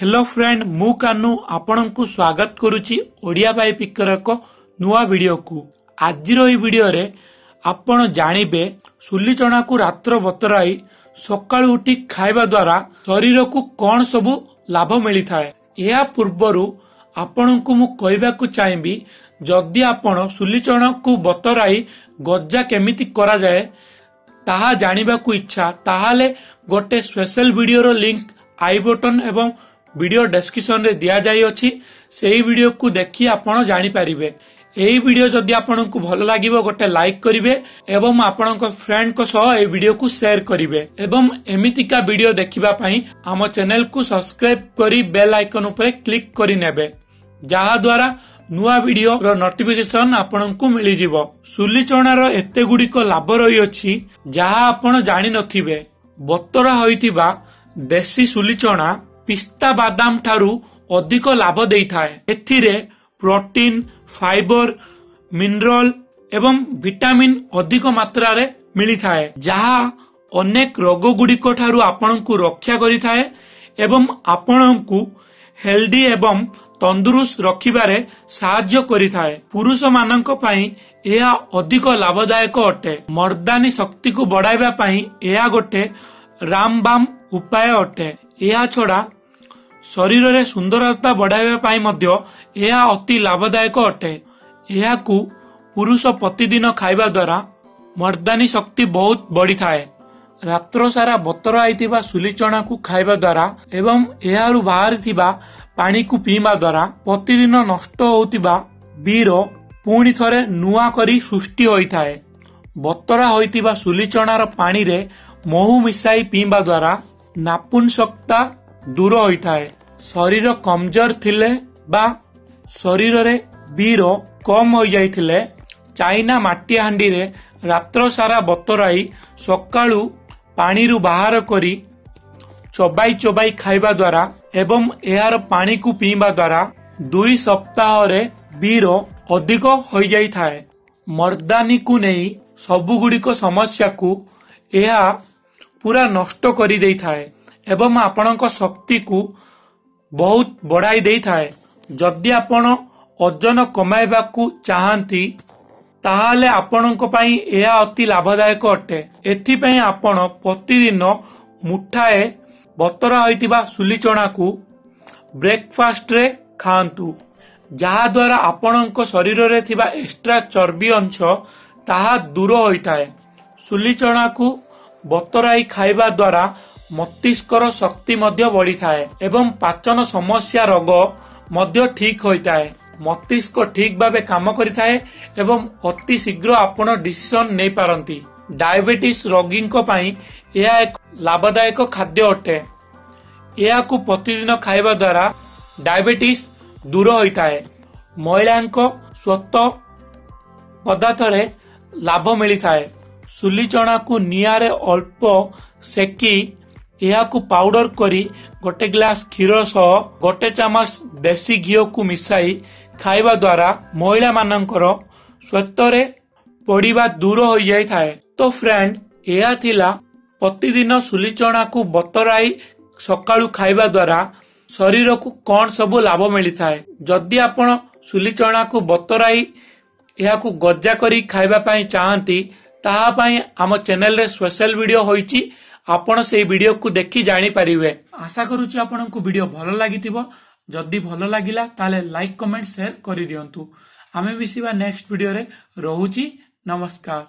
Hello friend, ମୁଁ କାହ୍ନୁ ଆପଣଙ୍କୁ ସ୍ୱାଗତ କରୁଛି ଓଡ଼ିଆ ବାଇ ପିକର ଏକ ନୂଆ ଭିଡ଼ିଓକୁ। ଆଜିର ଏହି ଭିଡ଼ିଓରେ ଆପଣ ଜାଣିବେ ସୁଲି ଚଣାକୁ ରାତ୍ର ବତରାଇ ସକାଳୁ ଉଠି ଖାଇବା ଦ୍ୱାରା ଶରୀରକୁ କ'ଣ ସବୁ ଲାଭ ମିଳିଥାଏ। ଏହା ପୂର୍ବରୁ ଆପଣଙ୍କୁ ମୁଁ କହିବାକୁ ଚାହିଁବି, ଯଦି ଆପଣ ସୁଲି ଚଣାକୁ ବତରାଇ ଗଜା କେମିତି କରାଯାଏ ତାହା ଜାଣିବାକୁ ଇଚ୍ଛା, ତାହେଲେ ଗୋଟେ ସ୍ପେଶାଲ ଭିଡ଼ିଓର ଲିଙ୍କ I button ଏବଂ ଭିଡ଼ିଓ ଡେସ୍କ୍ରିପସନରେ ଦିଆଯାଇଅଛି। ସେହି ଭିଡ଼ିଓକୁ ଦେଖି ଆପଣ ଜାଣିପାରିବେ। ଏହି ଭିଡ଼ିଓ ଯଦି ଆପଣଙ୍କୁ ଭଲ ଲାଗିବ, ଗୋଟେ ଲାଇକ୍ କରିବେ ଏବଂ ଆପଣଙ୍କ ଫ୍ରେଣ୍ଡଙ୍କ ସହ ଏହି ଭିଡ଼ିଓକୁ ସେୟାର କରିବେ ଏବଂ ଏମିତିକା ଭିଡ଼ିଓ ଦେଖିବା ପାଇଁ ଆମ ଚ୍ୟାନେଲକୁ ସବସ୍କ୍ରାଇବ କରି ବେଲ୍ ଆଇକନ୍ ଉପରେ କ୍ଲିକ୍ କରିନେବେ, ଯାହାଦ୍ୱାରା ନୂଆ ଭିଡ଼ିଓର ନୋଟିଫିକେସନ ଆପଣଙ୍କୁ ମିଳିଯିବ। ସୁଲି ଚଣାର ଏତେ ଗୁଡ଼ିକ ଲାଭ ରହିଅଛି ଯାହା ଆପଣ ଜାଣିନଥିବେ। ବତରା ହୋଇଥିବା ଦେଶୀ ସୁଲି ଚଣା ପିସ୍ତା ବାଦାମ ଠାରୁ ଅଧିକ ଲାଭ ଦେଇଥାଏ। ଏଥିରେ ପ୍ରୋଟିନ, ଫାଇବର, ମିନେରାଲ ଏବଂ ଭିଟାମିନ ଅଧିକ ମାତ୍ରାରେ ମିଳିଥାଏ, ଯାହା ଅନେକ ରୋଗ ଗୁଡ଼ିକ ଠାରୁ ଆପଣଙ୍କୁ ରକ୍ଷା କରିଥାଏ ଏବଂ ଆପଣଙ୍କୁ ହେଲ୍ଦି ଏବଂ ତନ୍ଦୁରୁସ୍ତ ରଖିବାରେ ସାହାଯ୍ୟ କରିଥାଏ। ପୁରୁଷମାନଙ୍କ ପାଇଁ ଏହା ଅଧିକ ଲାଭଦାୟକ ଅଟେ। ମର୍ଦାନୀ ଶକ୍ତିକୁ ବଢାଇବା ପାଇଁ ଏହା ଗୋଟେ ରାମବାମ ଉପାୟ ଅଟେ। ଏହା ଛଡା ଶରୀରରେ ସୁନ୍ଦରତା ବଢାଇବା ପାଇଁ ମଧ୍ୟ ଏହା ଅତି ଲାଭଦାୟକ ଅଟେ। ଏହାକୁ ପୁରୁଷ ପ୍ରତିଦିନ ଖାଇବା ଦ୍ୱାରା ମର୍ଦାନୀ ଶକ୍ତି ବହୁତ ବଢିଥାଏ। ରାତ୍ର ସାରା ବତରା ହେଇଥିବା ସୁଲି ଚଣାକୁ ଖାଇବା ଦ୍ୱାରା ଏବଂ ଏହାରୁ ବାହାରିଥିବା ପାଣିକୁ ପିଇବା ଦ୍ୱାରା ପ୍ରତିଦିନ ନଷ୍ଟ ହେଉଥିବା ବୀର ପୁଣି ଥରେ ନୂଆ କରି ସୃଷ୍ଟି ହୋଇଥାଏ। ବତରା ହୋଇଥିବା ସୁଲି ଚଣାର ପାଣିରେ ମହୁ ମିଶାଇ ପିଇବା ଦ୍ୱାରା ନାପୁଂସକତା ଦୂର ହୋଇଥାଏ। ଶରୀର କମଜୋର ଥିଲେ ବା ଶରୀରରେ ବୀର କମ ହୋଇଯାଇଥିଲେ ଚାଇନା ମାଟି ହାଣ୍ଡିରେ ରାତ୍ର ସାରା ବତରାଇ ସକାଳୁ ପାଣିରୁ ବାହାର କରି ଚବାଇ ଚବାଇ ଖାଇବା ଦ୍ୱାରା ଏବଂ ଏହାର ପାଣିକୁ ପିଇବା ଦ୍ୱାରା 2 ସପ୍ତାହରେ ବୀର ଅଧିକ ହୋଇଯାଇଥାଏ। ମର୍ଦାନୀକୁ ନେଇ ସବୁଗୁଡ଼ିକ ସମସ୍ୟାକୁ ଏହା ପୁରା ନଷ୍ଟ କରିଦେଇଥାଏ ଏବଂ ଆପଣଙ୍କ ଶକ୍ତିକୁ ବହୁତ ବଢ଼ାଇ ଦେଇଥାଏ। ଯଦି ଆପଣ ଓଜନ କମାଇବାକୁ ଚାହାନ୍ତି, ତାହେଲେ ଆପଣଙ୍କ ପାଇଁ ଏହା ଅତି ଲାଭଦାୟକ ଅଟେ। ଏଥିପାଇଁ ଆପଣ ପ୍ରତିଦିନ ମୁଠାଏ ବତରା ହୋଇଥିବା ସୁଲି ଚଣାକୁ ବ୍ରେକଫାଷ୍ଟରେ ଖାଆନ୍ତୁ, ଯାହାଦ୍ୱାରା ଆପଣଙ୍କ ଶରୀରରେ ଥିବା ଏକ୍ସଟ୍ରା ଚର୍ବି ଅଂଶ ତାହା ଦୂର ହୋଇଥାଏ। ସୁଲି ଚଣାକୁ ବତରାଇ ଖାଇବା ଦ୍ୱାରା ମସ୍ତିଷ୍କର ଶକ୍ତି ମଧ୍ୟ ବଢିଥାଏ ଏବଂ ପାଚନ ସମସ୍ୟା ରୋଗ ମଧ୍ୟ ଠିକ ହୋଇଥାଏ। ମସ୍ତିଷ୍କ ଠିକ ଭାବେ କାମ କରିଥାଏ ଏବଂ ଅତି ଶୀଘ୍ର ଆପଣ ଡିସିସନ ନେଇପାରନ୍ତି। ଡାଇବେଟିସ୍ ରୋଗୀଙ୍କ ପାଇଁ ଏହା ଏକ ଲାଭଦାୟକ ଖାଦ୍ୟ ଅଟେ। ଏହାକୁ ପ୍ରତିଦିନ ଖାଇବା ଦ୍ୱାରା ଡାଇବେଟିସ୍ ଦୂର ହୋଇଥାଏ। ମହିଳାଙ୍କ ସ୍ୱତ ପଦାର୍ଥରେ ଲାଭ ମିଳିଥାଏ। ସୁଲି ଚଣାକୁ ନିଆଁରେ ଅଳ୍ପ ସେକି ଏହାକୁ ପାଉଡର କରି ଗୋଟେ ଗ୍ଲାସ କ୍ଷୀର ସହ ଗୋଟେ ଚାମଚ ଦେଶୀ ଘିଅକୁ ମିଶାଇ ଖାଇବା ଦ୍ୱାରା ମହିଳାମାନଙ୍କର ଶ୍ୱେତରେ ପଡ଼ିବା ଦୂର ହୋଇଯାଇଥାଏ। ତ ଫ୍ରେଣ୍ଡ, ଏହା ଥିଲା ପ୍ରତିଦିନ ସୁଲି ଚଣାକୁ ବତରାଇ ସକାଳୁ ଖାଇବା ଦ୍ୱାରା ଶରୀରକୁ କ'ଣ ସବୁ ଲାଭ ମିଳିଥାଏ। ଯଦି ଆପଣ ସୁଲି ଚଣାକୁ ବତରାଇ ଏହାକୁ ଗଜା କରି ଖାଇବା ପାଇଁ ଚାହାନ୍ତି, ତାହା ପାଇଁ ଆମ ଚ୍ୟାନେଲରେ ସ୍ପେଶାଲ ଭିଡ଼ିଓ ହୋଇଛି, ଆପଣ ସେଇ ଭିଡ଼ିଓକୁ ଦେଖି ଜାଣିପାରିବେ। ଆଶା କରୁଛି ଆପଣଙ୍କୁ ଭିଡ଼ିଓ ଭଲ ଲାଗିଥିବ। ଯଦି ଭଲ ଲାଗିଲା, ତାହେଲେ ଲାଇକ୍, କମେଣ୍ଟ, ସେୟାର କରିଦିଅନ୍ତୁ। ଆମେ ମିଶିବା ନେକ୍ସଟ ଭିଡ଼ିଓରେ। ରହୁଛି, ନମସ୍କାର।